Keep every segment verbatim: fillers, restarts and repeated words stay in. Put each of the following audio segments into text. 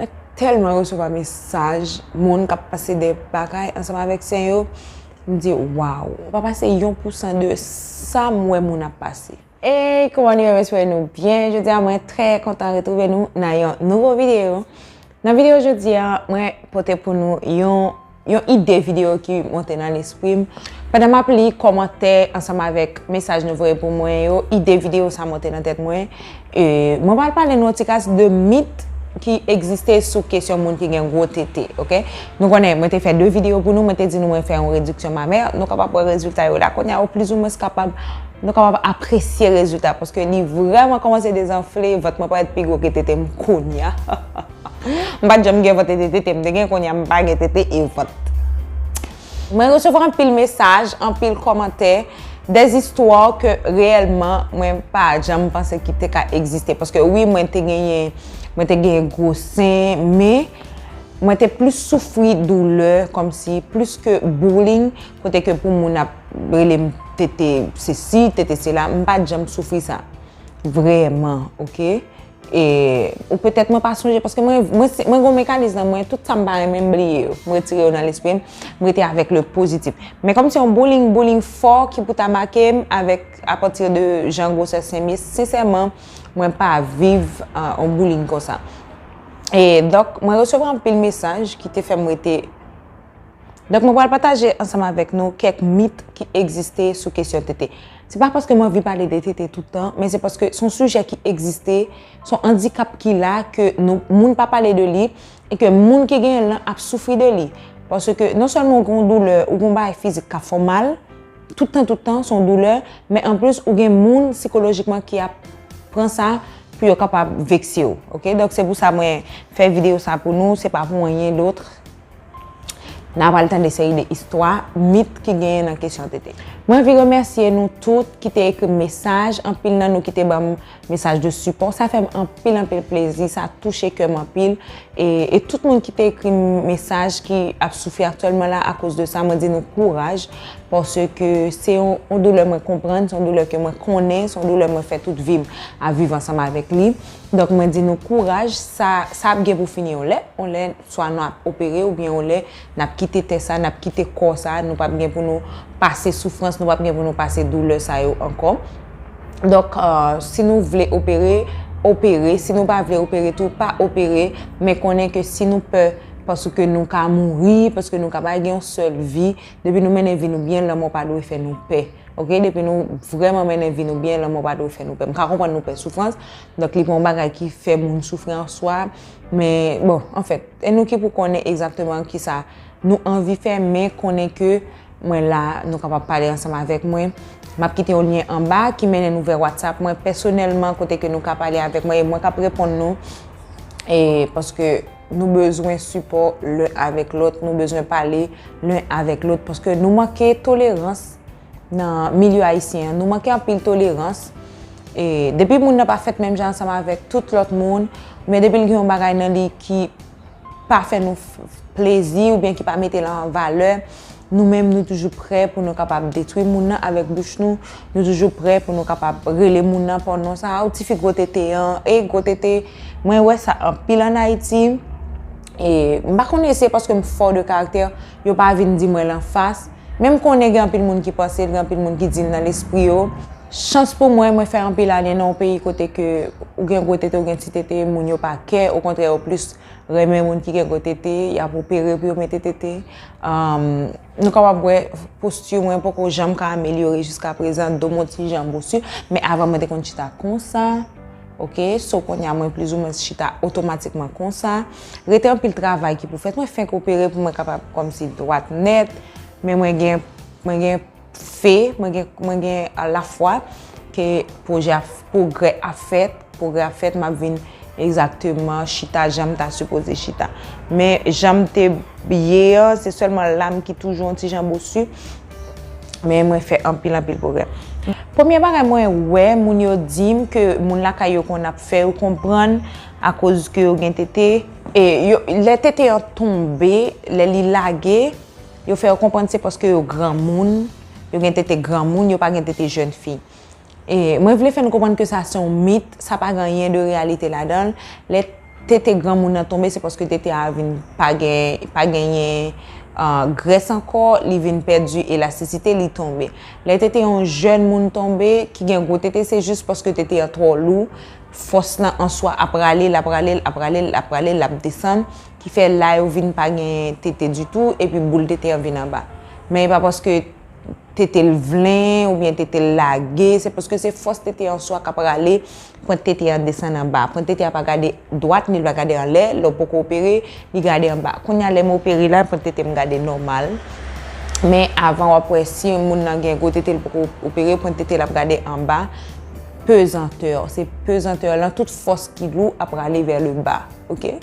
Mwen tèlman resevwa mesaj moun k ap pase de bagay ansanm avèk sen yo, m di, waw, ou pa pase yon pousan de sa m wè moun ap pase. Ey, kòman nou ye? M espere nou byen. Jodi a, mwen trè kontan retwouve nou nan yon nouvo videyo. Nan videyo jodi a, mwen pote pou nou yon, yon ide videyo ki monte nan lespri m. Pandan m ap li kòmantè ansanm avèk mesaj nou voye pou mwen yo, ide videyo sa monte nan tèt mwen. E, mwen pral pale nou yon ti kras de mit ki egziste sou kesyon moun ki gen gwo tete, oke? Nou konnen, mwen te fè de videyo pou nou, mwen te di nou mwen fè yon rediksyon mamè, nou kapab wè rezilta yo la. Kounye a, ou plizoumwens kapab, nou kapab apresye rezilta, paske li vrèman kòmanse dezanfle, vant mwen parèt pi gwo ke tete m kounye a. M pa t janm gen vant e tete, m te gen, kounye a m pa gen tete e vant. Mwen resevwa anpil mesaj, anpil kòmantè, des histoires ke reyèlman mwen pa janm panse ki te ka egziste. Paske wi, mwen te genyen, mwen te genyen gwo sen, men mwen te plis soufri doulè, kòmsi plis ke bullying, kote ke pou moun ap rele m tete sesi, tete sela, m pa t janm soufri sa. Vrèman, oke? E, ou petèt mwen pa sonje, paske mwen, mwen, se- mwen gon mekanis nan mwen, tout sa m pa renmen, m bliye yo. M retire yo nan lespri m, m rete avèk le pozitif. Men kòm se yon bullying, bullying fò ki pou ta make m avèk, apati de jan gwosè sen m ye, sensèman, mwen pa viv, ah, yon bullying konsa. E, donk, mwen resevwa anpil mesaj ki te fè m rete Donk, mwen pral pataje ansanm avèk nou kèk mit ki egziste sou kesyon tete. Se pa paske mwen anvi pale de tete tout tan, men se paske se yon sijè ki egziste, se yon andikap ki la, ke nou, moun pa pale de li, e ke moun ki genyen l lan ap soufri de li. Paske non sèlman ou gen yon doulè, ou gen yon bagay fizik k ap fè w mal, tout tan, tout tan, se yon doulè, men anplis, ou gen moun sikolojikman ki ap pran sa pou yo kapab vekse w, oke? Donk, se pou sa mwen fè videyo sa pou nou, se pa pou anyen dòt. N a pral tande seri de istwa, mit ki genyen nan kesyon tete. Mwen anvi remèsye nou tout ki te ekri m mesaj. Anpil nan nou ki te ban m mesaj de sipò. Sa fè m anpil, anpil plezi. Sa touche kè m anpil. E, e tout moun ki te ekri m mesaj ki ap soufri aktyèlman la akoz de sa, mwen di nou kouraj. Paske se yon, yon doulè mwen konprann, se yon doulè ke mwen konnen, se yon doulè mwen fè tout vi m ap viv ansanm avèk li. Donk, mwen di nou kouraj. Sa, sa ap gen pou fini yon lè. Yon lè, swa nou ap opere oubyen yon lè n ap kite tè sa, n ap kite kò sa, nou p ap gen pou nou pase soufrans, nou p ap gen pou nou pase doulè sa yo ankò. Donk, ah, si nou vle opere, opere. Si nou pa vle opere tou, pa opere. Men konnen ke si nou pè paske nou ka mouri, paske nou ka pa gen yon sèl vi, depi nou mennen vi nou byen, lanmò pa dwe fè nou pè. Oke, depi nou vrèman mennen vi nou byen, lanmò pa dwe fè nou pè. M ka konprann nou pè soufrans, donk li pa yon bagay ki fè moun soufri an swa, men bon, anfèt, e nou ki pou konnen egzakteman kisa nou anvi fè, men konnen ke mwen la, nou kapab pale ansanm avèk mwen. M ap kite yon lyen anba ki mennen nou vè WhatsApp mwen pèsonèlman, kote ke nou ka pale avèk mwen, e mwen k ap reponn nou, e paske nou bezwen sipò len avèk lòt, nou bezwen pale len avèk lòt, paske nou manke tolerans nan milye ayisyen an. Nou manke anpil tolerans. E depi moun nan pa fèt menm jan ansanm avèk tout lòt moun, oubyen depi l gen yon bagay nan li ki pa fè nou f- plezi oubyen ki pa mete l an valè, nou menm nou toujou prè pou nou kapab detwi moun nan avèk bouch nou, nou toujou prè pou nou kapab rele moun nan pònon sa, ou tifi gwo tete an, e gwo tete, mwen wè sa anpil ann Ayiti. E m pa konnen si se paske m fò de karaktè, yo pa vin di mwen l anfas. Men m konnen gen anpil moun ki panse l, gen anpil moun ki di l nan lespri yo. Chans pou mwen, mwen fè anpil ane nan yon peyi kote ke ou gen gwo tete, ou gen ti tete, moun yo pa kè, okontrè, yo plis renmen moun ki gen gwo tete, y ap opere pou yo mete tete. Ahn, nou kapab wè posti mwen poko janm ka amelyore jiska prezan, do m yon ti jan bousi, men avan mwen te konn chita konsa. Oke, so kounye a mwen plizoumwen chita otomatikman konsa. Rete anpil travay ki pou fèt. Mwen fenk opere pou mwen kapab kòmsi dwat nèt, men mwen gen, mwen gen fe, mwen gen, mwen gen lafwa ke pwojè a, pwogrè ap fèt, pwogrè ap fèt, m ap vin egzakteman chita jan m ta sipoze chita. Men jan m te ye an, se sèlman lam ki toujou yon ti jan bousi. Men mwen fè anpil, anpil pwogrè. Premye bagay mwen wè, moun yo di m ke moun lakay yo konn ap fè yo konprann akoz ke yo gen tete. E yo, lè tete an tonbe, lè li lage, yo fè yo konprann se paske yo granmoun, yo gen tete granmoun, yo pa gen tete jèn fi. E mwen vle fè nou konprann ke sa se yon mit, sa pa gen anyen de reyalite ladan l. Lè tete granmoun nan tonbe, se paske tete a vin pa gen, pa genyen, ah, grès ankò, li vin pèdi elastisite, li tonbe. Lè tete yon jèn moun tonbe, ki gen gwo tete, se jis paske tete an twò lou, fòs lan an swa ap rale l, ap rale l, ap rale l, ap rale l, l ap desann, ki fè la yo vin pa gen tete ditou, epi boul tete an vin anba. Men e pa paske tete l vlen oubyen tete l lage, se paske se fòs tete an swa k ap rale, pwent tete an desann anba. Pwent tete a pa gade dwat, ni l pa gade anlè, lè w poko opere, li gade anba. Kounye a, lè m opere la, pwent tete m gade nòmal. Men avan, w ap wè si moun nan gen gwo tete, l poko opere, pwent tete l ap gade anba. Pezantè, se pezantè lan, tout fòs ki lou ap rale vers le bas, oke?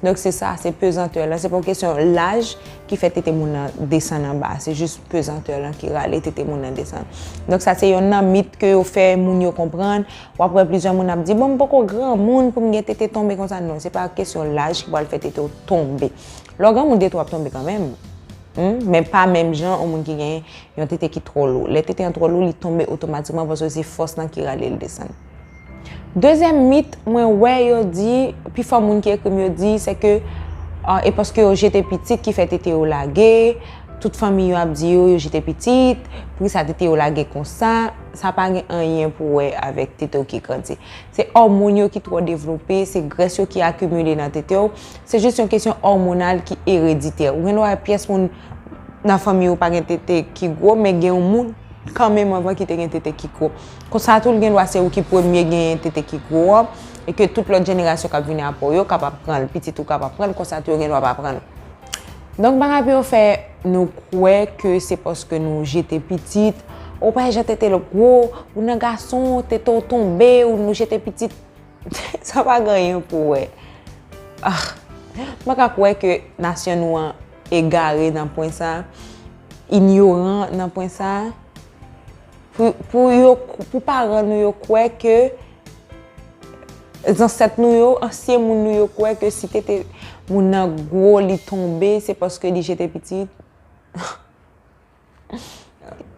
Donk, se sa, se pezantè lan. Se pa yon kesyon laj ki fè tete moun nan desann anba. Se jis pezantè lan ki rale tete moun nan desann. Donk, sa se yonn nan mit ke yo fè moun yo konprann. W ap wè plizyè moun ap di, "Bon, m poko granmoun pou m gen tete tonbe konsa." Non, se pa kesyon laj ki pral fè tete w tonbe. Lè w granmoun, tete w ap tonbe kanmenm. Hmm? Men pa menm jan yon moun ki gen yon tete ki twò lou. Lè tete an twò lou, li tonbe otomatikman paske se fòs lan ki rale l desann. Dezyèm mit, mwen wè yo di, pifò moun ki ekri m yo di, se ke, ah, e paske yo jete pitit ki fè tete yo lage, tout fanmi yo ap di yo, yo jete pitit, poukisa tete yo lage konsa, sa pa gen anyen pou wè avèk tete w ki grandi. Se òmòn yo ki twò devlope, se grès yo ki akimile nan tete w, se jis yon kesyon òmonal ki ereditè. Ou gen dwa wè pyès moun nan fanmi w pa gen tete ki gwo, men gen yon moun kanmenm anvan ki te gen tete ki gwo. Konsa tou, l gen dwa se ou ki premye genyen tete ki gwo an, e ke tout lòt jenerasyon k ap vini apre w yo kapab pran l, pitit ou kapab pran l, konsa tou yo gen dwa pa pran l. Donk, bagay pou yo fè nou kwè ke se paske nou jete pitit, ou pa jan tete l gwo, ou nan gason, tete w tonbe, ou nou jete pitit, sa pa gen anyen pou wè. Ah, m pa ka kwè ke nasyon nou an egare nan pwen sa, inyoran nan pwen sa. Pou, pou yo, pou paran nou yo kwè ke zansèt nou yo, ansyen moun nou yo kwè ke si tete moun nan gwo, li tonbe, se paske li jete pitit.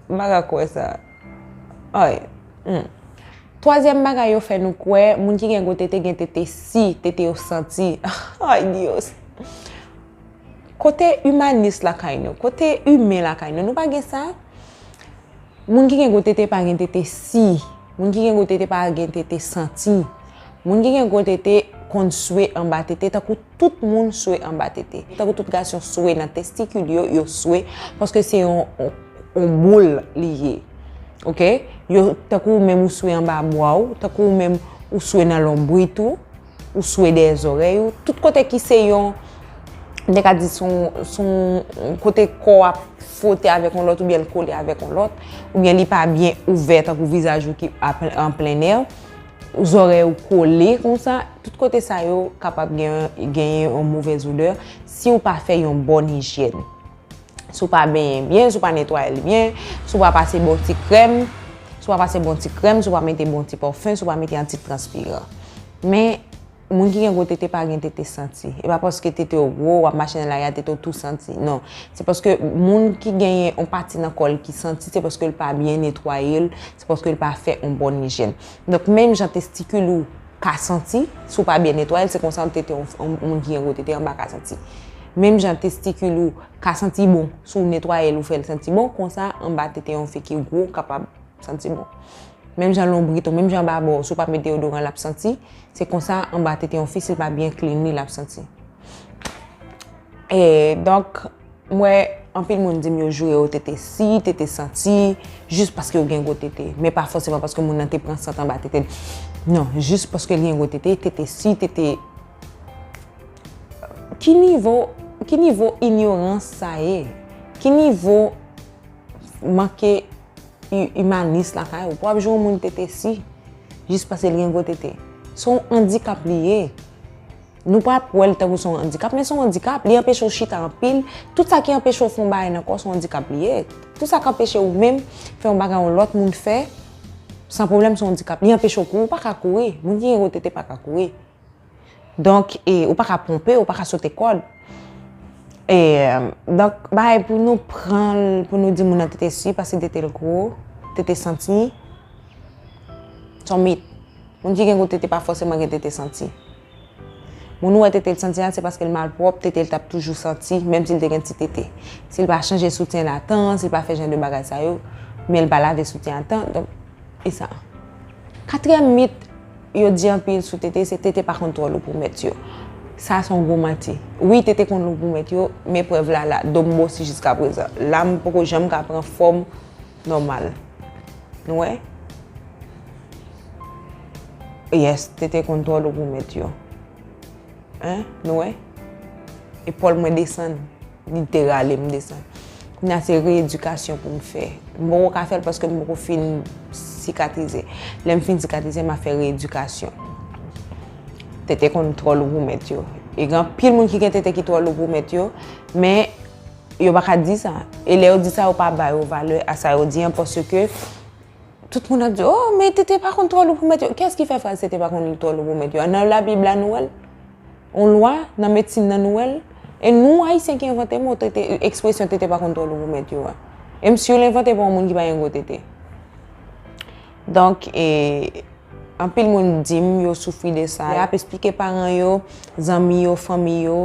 M pa ka kwè sa. Ay. Hmm. Twazyèm bagay yo fè nou kwè, moun ki gen gwo tete gen tete si, tete yo santi. Ay, Dios. Kote imanis lakay nou? Kote imen lakay nou? Nou pa gen sa? Moun ki gen gwo tete pa gen tete si. Moun ki gen gwo tete pa gen tete santi. Moun ki gen gwo tete konn swe anba tete, tankou tout moun swe anba tete. Tankou tout gason swe nan testikil yo, yo swe, paske se yon, yon, yon boul li ye. Oke? Yo, tankou ou menm ou swe anba bwa w, tankou ou menm ou swe nan lonbrit ou, ou swe dèyè zòrèy ou, tout kote ki se yon, m te ka di se yon, se yon kote kò w ap fwote avèk yon lòt oubyen l kole avèk yon lòt, oubyen li pa byen ouvè tankou vizaj ou ki ap, an plen nè, zòrèy ou kole konsa, tout kote sa yo kapab gen, genyen yon movèz odè si w pa fè yon bòn ijyèn. Si w pa benyen byen, si w pa netwaye l byen, si w pa pase bon ti krèm, si w pa pase bon ti krèm, si w pa mete bon ti pafen, si w pa mete antitranspiran. Men, moun ki gen gwo tete pa gen tete santi. E pa paske tete w gwo, w ap mache nan lari a, tete w tou santi. Non. Se paske moun ki genyen yon pati nan kò l ki santi, se paske l pa byen netwaye l, se paske l pa fè yon bòn ijyèn. Donk, menm jan testikil ou ka santi, si w pa byen netwaye l, se konsa tete yon, yon moun ki gen gwo tete anba ka santi. Menm jan testikil ou ka santi bon, si w netwaye l, ou fè l santi bon, konsa anba tete yon fi ki gwo kapab santi bon. Menm jan lonbrit ou, menm jan baba w, si w pa met deyodoran, l ap santi, se konsa anba tete yon fi, si l pa byen clean li, l ap santi. E, donk, m wè anpil moun di m yo joure yo tete si, tete santi, jis paske yo gen gwo tete. Men pa fòseman paske moun nan te pran sant anba tete l. Non, jis paske l gen gwo tete, tete si, tete. Ki nivo, ki nivo inyorans sa ye? Ki nivo manke i-, imanis lakay ou? Pou w ap joure yon moun tete si, jis paske l gen gwo tete. Se yon andikap li ye. Nou pa ap wè l tankou se yon andikap, men se yon andikap. Li anpeche w chita anpil. Tout sa ki anpeche w fè yon bagay nan kò w, se yon andikap li ye. Tout sa k anpeche w menm fè yon bagay yon lòt moun fè, san pwoblèm, se yon andikap. Li anpeche w kouri, ou pa ka kouri. Moun ki gen gwo tete pa ka kouri. Donk, e, ou pa ka ponpe, ou pa ka sote kòd. E, donk, bagay pou nou pran l, pou nou di moun nan tete si, paske tete l gwo, tete santi, se yon mit. Moun ki gen gwo tete pa fòseman gen tete santi. Moun ou wè tete l santi a, se paske l malpwòp, tete l t ap toujou santi, menm si l te gen ti tete. Si l pa chanje soutyen l a tan, si l pa fè jan de bagay sa yo, men l pa lave soutyen a tan, donk, e sa. Katriyèm mit, yo di anpil sou tete, se tete pa konn twò lou pou mèt yo. Sa se yon gwo manti. Wi, tete konn lou pou mèt yo, men prèv la la, do m bosi jiska prezan. La, m poko janm ka pran fòm nòmal. Nou wè? Yes, tete konn twò lou pou mèt yo. Hein? Nou wè? Epòl mwen desann. Li te rale m desann. Kounye a se reyedikasyon pou m fè. M poko ka fè l paske m poko fin sikatrize. Lè m fin sikatrize, m a fè reyedikasyon. Tete konn twò lou pou mèt yo. E gen anpil moun ki gen tete ki twò lou pou mèt yo, men yo pa ka di sa. E lè yo di sa, yo pa ba yo valè a sa yo di an, paske tout moun ap di, "Oh, men tete pa konn twò lou pou mèt yo." Kiyès ki fè fraz tete pa konn twò lou pou mèt yo? Nan Labib la, nou wè l? Yon lwa nan medsin nan, nou wè l? E nou, Ayisyen, ki envante mo tete, ekspresyon tete pa konn twò lou pou mèt yo a. E m si l envante pa yon moun ki pa gen gwo tete. Donk, e, anpil moun di m yo soufri de sa. Y ap esplike paran yo, zanmi yo, fanmi yo,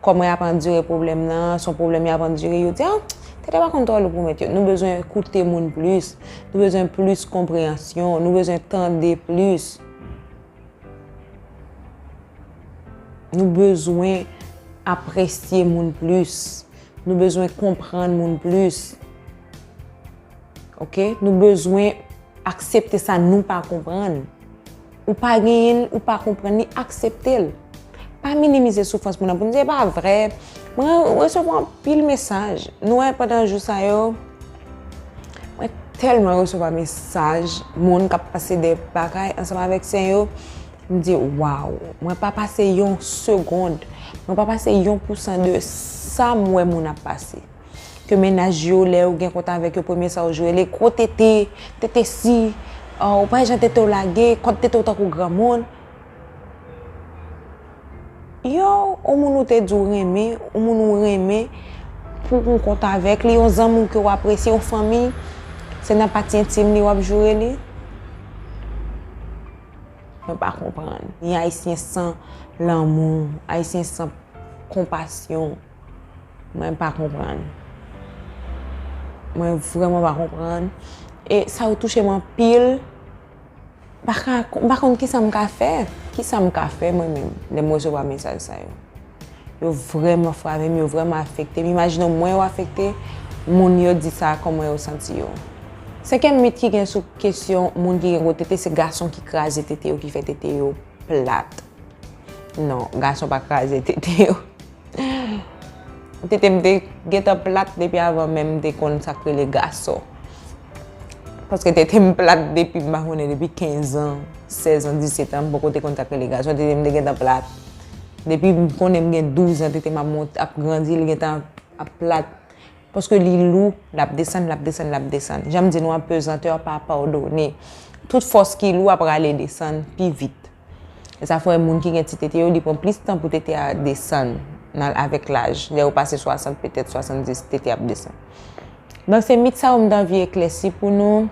kòman y ap andire pwoblèm nan, se yon pwoblèm y ap andire, yo di, "Ah, tete pa konn twò lou pou mèt yo." Nou bezwen koute moun plis, nou bezwen plis konpreyansyon, nou bezwen tande plis. Nou bezwen apresye moun plis. Nou bezwen konprann moun plis. Oke? Nou bezwen aksepte sa nou pa konprann. Ou pa genyen l, ou pa konprann li, aksepte l. Pa minimize soufrans moun nan pou n di, "E pa vre." Mwen resevwa anpil mesaj. Nou wè pandan jou sa yo, mwen tèlman resevwa mesaj moun k ap pase de bagay ansanm avèk sè yo. M di, "Waw, mwen pa pase yon segonn, mwen pa pase yon pousan de sa m wè moun ap pase." Ke mennaj yo, lè ou gen kont avèk yo, premye sa yo jwe, le gwo tete, tete si, ah, ou pa jan tete w lage, kòd tete w tankou granmoun. Yo, yon moun ou te di w renmen, yon moun ou renmen, pou w gen kont avèk li, yon zanmi w ke w apresye, yon fanmi, se nan pati entim li w ap joure li. Mwen pa konprann. Ni Ayisyen san lanmou, Ayisyen san konpasyon. Mwen pa konprann. Mwen vrèman pa konprann. E sa yo touche m anpil. M pa ka, m pa konn kisa m ka fè. Kisa m ka fè mwen menm lè m resevwa mesaj sa yo? Yo vrèman frape m, yo vrèman afekte m. Imajine w, mwen yo afekte, moun yo di sa, kòman yo santi yo. Senkyèm mit ki gen sou kesyon moun ki gen gwo tete, se gason ki kraze tete yo, ki fè tete yo plat. Non, gason pa kraze tete yo. Tete m te gentan plat depi avan menm m te konn sa k rele gason. Paske tete m plat depi, m pa konnen, depi kenz an, sèz an, disèt an, m poko te konn sa k rele gason. Tete m te gentan plat. Depi m konnen m gen douz an, tete m ap mont, ap grandi, li gentan ap plat. Paske li lou, l ap desann, l ap desann, l ap desann. Jan m di nou an, pezantè pa padone. Tout fòs ki lou ap rale desann pi vit. E sa fè moun ki gen ti tete yo, li pran plis tan pou tete a desann nan, avèk laj. Lè yo pase swasant, petèt swasanndis, tete ap desann. Donk, se mit sa yo m t anvi eklèsi pou nou.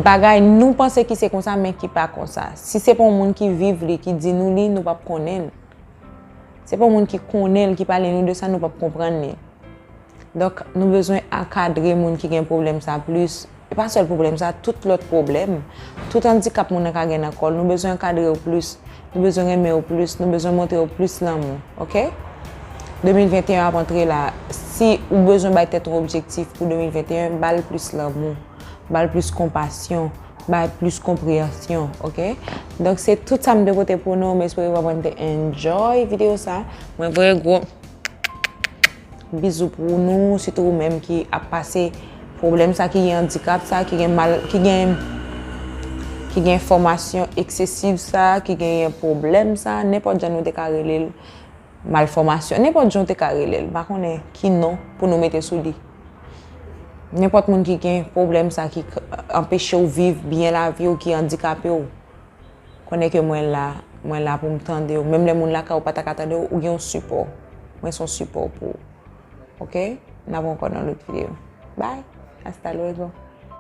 Bagay nou panse ki se konsa, men ki pa konsa. Si se pa yon moun ki viv li, ki di nou li, nou p ap konnen l. Se pa yon moun ki konnen l, ki pale nou de sa, nou p ap konprann li. Donk, nou bezwen ankadre moun ki gen pwoblèm sa plis. E pa sèl pwoblèm sa, tout lòt pwoblèm, tout andikap moun nan ka gen nan kò l, nou bezwen ankadre yo plis, nou bezwen renmen yo plis, nou bezwen montre yo plis lanmou, oke? De mil venteyen ap antre la, si ou bezwen bay tèt ou objektif pou de mil venteyen, ba l plis lanmou, ba l plis konpasyon, ba l plis konpreyansyon, oke? Donk, se tout sa m te pote pou nou, m espere vrèman nou te enjoy videyo sa. Mwen voye gwo bizou pou nou, sitou ou menm ki ap pase pwoblèm sa, ki gen andikap sa, ki gen mal, ki gen, ki gen fòmasyon eksesiv sa, ki genyen pwoblèm sa, nenpòt jan nou te ka rele l, malfòmasyon, nenpòt jan w te ka rele l, m pa konnen ki non pou nou mete sou li. Nenpòt moun ki gen pwoblèm sa ki k-, anpeche w viv byen lavi w, ki andikape w, konnen ke mwen la, mwen la pou m tande w. Menm lè moun lakay ou pa ta ka tande w, ou gen yon sipò. Mwen se yon sipò pou ou. Oke? N ap wè ankò nan lòt videyo. Bye! Hasta luego!